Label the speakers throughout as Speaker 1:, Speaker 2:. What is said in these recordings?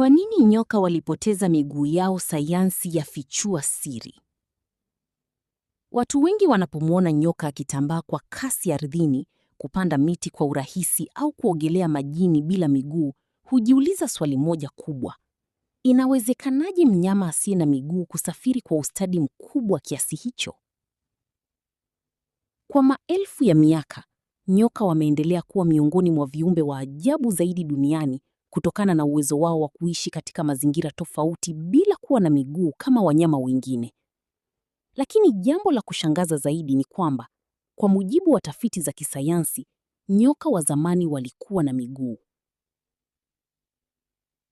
Speaker 1: Kwa nini nyoka walipoteza miguu yao? Sayansi yafichua siri. Watu wengi wanapomwona nyoka akitambaa kwa kasi ardhini, kupanda miti kwa urahisi au kuogelea majini bila miguu, hujiuliza swali moja kubwa. Inawezekanaje mnyama asiye na miguu kusafiri kwa ustadi mkubwa kiasi hicho? Kwa maelfu ya miaka, nyoka wameendelea kuwa miongoni mwa viumbe wa ajabu zaidi duniani kutokana na uwezo wao wa kuishi katika mazingira tofauti bila kuwa na miguu kama wanyama wengine. Lakini jambo la kushangaza zaidi ni kwamba, kwa mujibu wa tafiti za kisayansi, nyoka wa zamani walikuwa na miguu.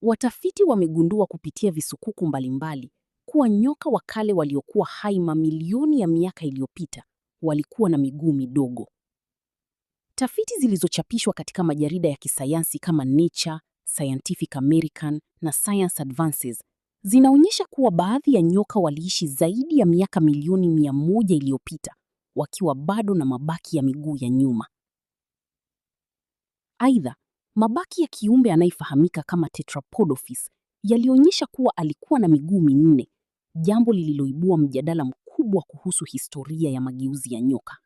Speaker 1: Watafiti wamegundua kupitia visukuku mbalimbali kuwa nyoka wa kale waliokuwa hai mamilioni ya miaka iliyopita walikuwa na miguu midogo. Tafiti zilizochapishwa katika majarida ya kisayansi kama Nature, Scientific American na Science Advances zinaonyesha kuwa baadhi ya nyoka waliishi zaidi ya miaka milioni 100 iliyopita wakiwa bado na mabaki ya miguu ya nyuma. Aidha, mabaki ya kiumbe anayefahamika kama Tetrapodophis yalionyesha kuwa alikuwa na miguu minne, jambo lililoibua mjadala mkubwa kuhusu historia ya mageuzi ya nyoka.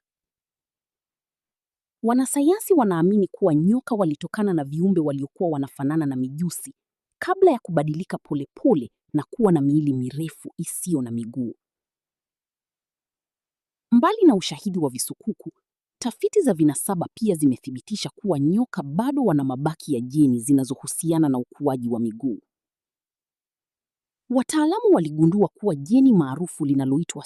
Speaker 1: Wanasayansi wanaamini kuwa nyoka walitokana na viumbe waliokuwa wanafanana na mijusi kabla ya kubadilika polepole na kuwa na miili mirefu isiyo na miguu. Mbali na ushahidi wa visukuku, tafiti za vinasaba pia zimethibitisha kuwa nyoka bado wana mabaki ya jeni zinazohusiana na ukuaji wa miguu. Wataalamu waligundua kuwa jeni maarufu linaloitwa